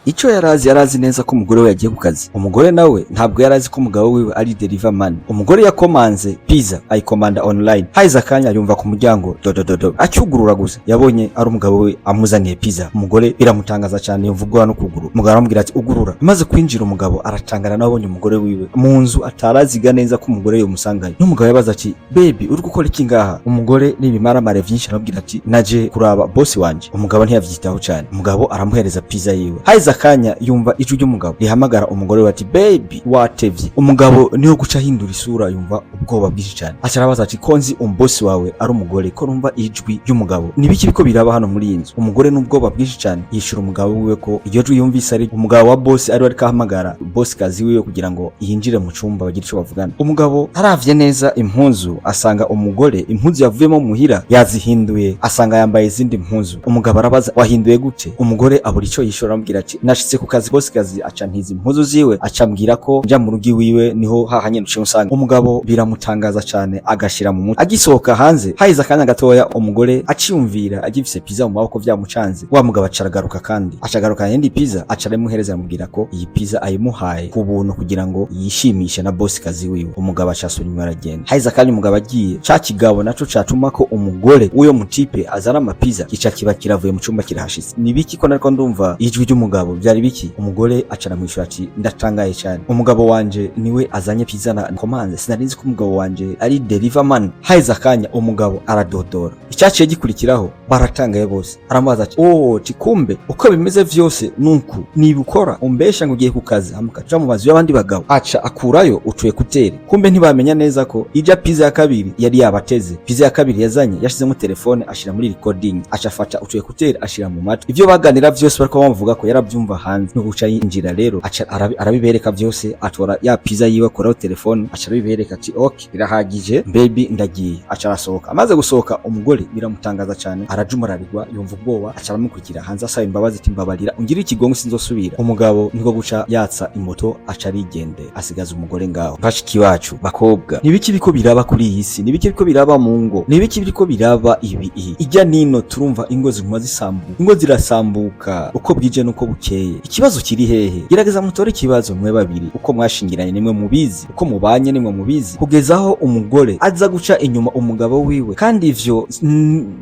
Icyo yarazi, yarazi neza ko umugore we yagiye ku kazi. Umugore nawe ntabwo yarazi ko umugabo wiwe ari deliver man. Umugore yakomanze pizza, ayikomanda online. Haheze akanya yumva ku muryango dodododo. Acyugurura gusa yabonye ari umugabo we amuzaniye pizza. Umugore biramutangaza cyane, yumva ubwoba no kuguru. Umugabo aramubwira ati: "Ugurura." Amaze kwinjira, umugabo aratangara nawe abonye umugore wiwe mu nzu ataraziga neza ko umugore yomusangayo. N'umugabo yabaza ati: "Baby, uri gukora iki ngaha?" Umugore n'ibimaramare vyinshi aramubwira ati: "Naje kuraba boss wanje." Umugabo ntiyavyitaho cyane. Umugabo aramuhereza pizza yiwe. Haheze akanya yumva ijwi ry'umugabo rihamagara umugore we ati: "Baby, watevye." Umugabo niho guca ahindura isura, yumva ubwoba bwinshi cyane. Aca arabaza ati: "Ko nzi umubosi wawe ari umugore, ko numva ijwi ry'umugabo, nibiki biko biraba hano muri iyi nzu?" Umugore n'ubwoba bwinshi cyane yishura umugabo wiwe ko iryo jwi yumvise ari umugabo wa boss, ari we ariko ahamagara boss kazi wiwe kugira ngo yinjire mu cumba bagire ico bavugana. Umugabo aravye neza impuzu, asanga umugore impuzu yavuyemo muhira yazihinduye, asanga yambaye izindi mpuzu. Umugabo arabaza: "Wahinduye gute?" Umugore abura ico yishura, aramubwira ati: "Nashitse ku kazi, boss kazi aca ntiza impuzu ziwe, aca ambwira ko nja mu rugo iwiwe, niho hahanye uciye usanga." Umugabo biramutangaza cyane, agashira mu mutwe. Agisohoka hanze, haheze akanya gatoya, umugore aciyumvira agifise pizza mu maboko vyamucanze. Wa mugabo aca aragaruka kandi aca agarukana iyindi pizza, aca aramuhereza, aramubwira ko iyi pizza ayimuhaye ku buntu kugira ngo yishimishe na boss kazi wiwe. Umugabo aca asubira inyuma, aragenda. Haheze akanya umugabo agiye, ca kigabo naco catuma ko umugore w'uyo mutipe azana amapiza kica kiba kiravuye mu cumba kirahashitse. Ni biki ko nariko ndumva ijwi ry'umugabo? Byari biki? Umugore aca aramwishura ati: "Ndatangaye cyane, umugabo wanje niwe azanye pizza na komanze, sinari nzi ko umugabo wanje ari deliver man." Haheze akanya umugabo aradodora. Icyaciye gikurikiraho baratangaye bose. Aramubaza ati: "Oh, tikumbe uko bimeze vyose nuku nibukora umbesha ngo ugiye ku kazi, hamukaja mu mazu y'abandi bagabo." Aca akurayo utu écouteurs. Kumbe ntibamenya neza ko ija pizza ya kabiri yari yabateze. Pizza ya kabiri yazanye yashizemo telefone, ashira muri recording, aca afata utu écouteurs ashira mu matwi. Ivyo baganira vyose bariko bamuvuga ko yaravyumva hanze. No guca yinjira rero, aca arabibereka vyose. Atora ya pizza yiwe, akuraho telefone, aca arabibereka ati: "Okay, birahagije baby, ndagiye." Aca arasohoka. Amaze gusohoka, umugore biramutangaza cyane, arajumararirwa, yumva ubwoba. Aca aramukurikira hanze asaba imbabazi ati: "Mbabarira, ungirire ikigongo, sinzosubira." Umugabo niko guca yatsa imoto, aca arigendera, asigaza umugore ngaho. Bashiki bacu bakobwa, nibiki biko biraba kuri iyi si? Nibiki biko biraba mu ngo? Nibiki biriko biraba ibi ijya nino? Turumva ingo ziguma zisambuka, ingo zirasambuka uko bwije nuko bukeye. Ikibazo kiri hehe? Gerageza mutore ikibazo mwe babiri. Uko mwashingiranye nimwe mubizi, uko mubanye nimwe mubizi, kugeza aho umugore aza guca inyuma umugabo wiwe. Kandi ivyo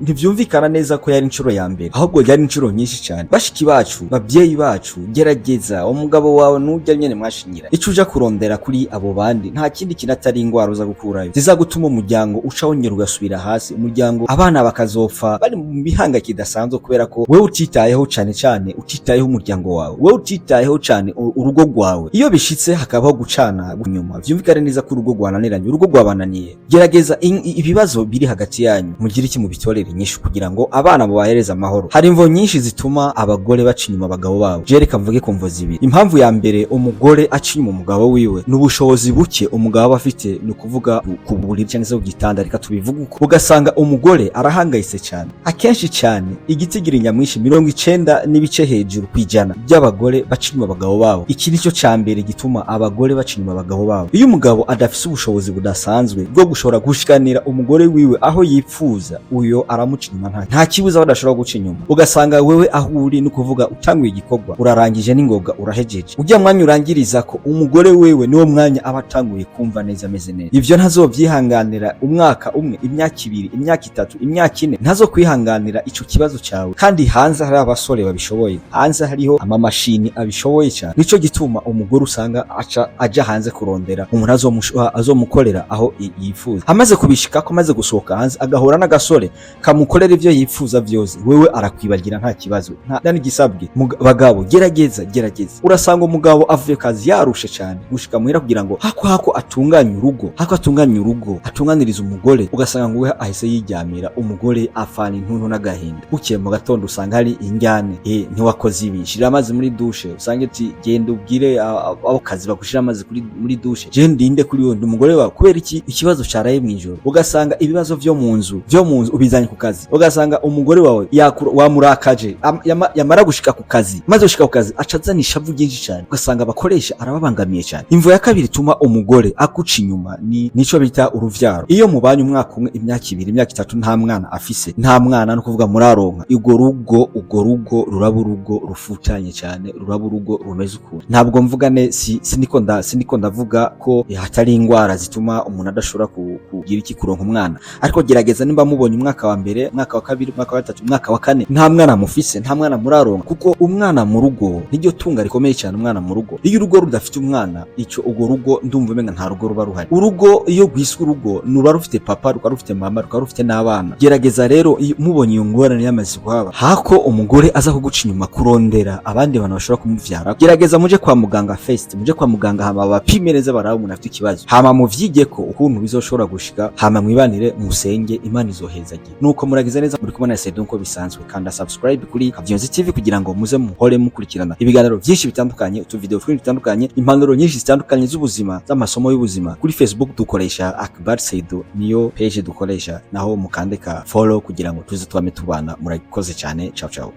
ntivyumvikana neza ko yari inshuro ya mbere, ahubwo yari inshuro nyinshi cyane. Bashiki bacu, babyeyi bacu, gerageza umugabo wawe nujya nyene mwashingira, ico uja kurondera kuri abo bandi nta kindi kintu atari ingwara uza gukurayo zizagutuma umuryango uca wongera ugasubira hasi, umuryango abana bakazopfa bari mu bihanga kidasanzwe, kubera ko wewe utitayeho cane cane, utitayeho umuryango wawe, wewe utitayeho cane urugo rwawe. Iyo bishitse hakabaho gucana nyuma, vyumvikane neza ko urugo rwananiranye, urugo rwabananiye. Gerageza ibibazo biri hagati yanyu mugire iki mubitorere inyishu kugira ngo abana mubahereze amahoro. Hari imvo nyinshi zituma abagore baca inyuma abagabo babo. Je reka mvuge ku mvo zibiri. Impamvu ya mbere umugore aca inyuma umugabo wiwe ni ubushobozi buke umugabo aba afite, ni ukuvuga ku buriri cyangwa se ku gitanda, reka tubivuge uko. Ugasanga umugore arahangayitse cyane. Akenshi cyane igitigiri nyamwinshi, 90 n'ibice hejuru kw'ijana by'abagore baca inyuma abagabo babo, iki nicyo ca mbere gituma abagore baca inyuma abagabo babo. Iyo umugabo adafise ubushobozi budasanzwe bwo gushobora gushikanira umugore wiwe aho yipfuza, uyo aramuca inyuma, nta kibuza badashobora guca inyuma. Ugasanga wewe aho uri, ni ukuvuga utanguye igikorwa urarangije n'ingoga, urahejeje, ujya mwanya urangiriza ko umugore wewe niwo mwanya aba atanguye kumva neza, ameze neza. Ivyo ntazovyihanganira umwaka umwe, imyaka 2, imyaka 3, imyaka 4, ntazokwihanganira ico kibazo cyawe. Kandi hanze hari abasore babishoboye, hanze hariho amamashini abishoboye cyane. Nico gituma umugore usanga aca aja hanze kurondera umuntu azomukorera aho yifuza. Amaze kubishikako, amaze gusohoka hanze, agahura n'agasore kamukorera ivyo yifuza vyose, wewe arakwibagira, nta kibazo, nta n'igisabwe. Bagabo, gerageza, gerageza. Urasanga umugabo avuye kazi yarushe cyane, gushika muhira kugira ngo hako hako atunganye urugo, hako atunganye urugo, atunganiriza umugore, ugasanga ngo we ahise yiryamira, umugore afana intuntu n'agahinda. Bukeye mu gatondo usanga hari injyane: "Ntiwakoze ibi, shira amazi muri douche." Usange ati: "Genda ubwire abo kazi bagushira amazi kuri muri douche, je ndinde kuri wewe, ndi umugore wawe." Kubera iki? Ikibazo caraye mw'ijoro. Ugasanga ibibazo vyo mu nzu ubizanye ku kazi. Ugasanga umugore wawe wamurakaje, yamara gushika ku kazi, maze gushika ku kazi aca azana ishavu ryinshi cyane, ugasanga abakoresha arababangamiye cyane. Imvo ya kabiri ituma umugore akuca inyuma ni nico bita uruvyaro. Iyo mubanye umwaka umwe, imyaka 2, imyaka 3, nta mwana afise, nta mwana, no kuvuga muraronka, urwo rugo ruraba urugo rufuta. rutekanye cyane, ruraba urugo rumeze ukuntu. Ntabwo mvuga ne si siniko ndavuga ko hatari ingwara zituma umuntu adashobora kugira iki, kuronka umwana. Ariko gerageza, nimba mubonye umwaka wa mbere, umwaka wa kabiri, umwaka wa gatatu, umwaka wa kane, nta mwana mufise, nta mwana muraronka, kuko umwana mu rugo niryo tunga rikomeye cyane. Umwana mu rugo, iyo urugo rudafite umwana, ico urwo rugo ndumva umenga nta rugo ruba ruhari. Urugo iyo rwiswe urugo, nuba rufite papa, rukaba rufite mama, rukaba rufite n'abana. Gerageza rero, iyo mubonye iyo ngorane yamaze kuhaba, hako umugore aza kuguca inyuma kurondera abandi bantu bashobora kumuvyara, gerageza muje kwa muganga first, muje kwa muganga, hama bapime neza, barabe umuntu afite ikibazo, hama muvyige ko ukuntu bizoshobora gushika, hama mwibanire, musenge, Imana izohezagira. Nuko muragize neza. Muri kumwe na Sedu nko bisanzwe. Kanda subscribe kuri Kavyonzi TV kugira ngo muze muhore mukurikirana ibiganiro byinshi bitandukanye, utuvideo twinshi dutandukanye, impanuro nyinshi zitandukanye z'ubuzima, z'amasomo y'ubuzima. Kuri Facebook dukoresha Akbar Seidu, niyo page dukoresha, naho mukande ka follow kugira ngo tuze twame tubana. Murakoze cyane. Ciao ciao.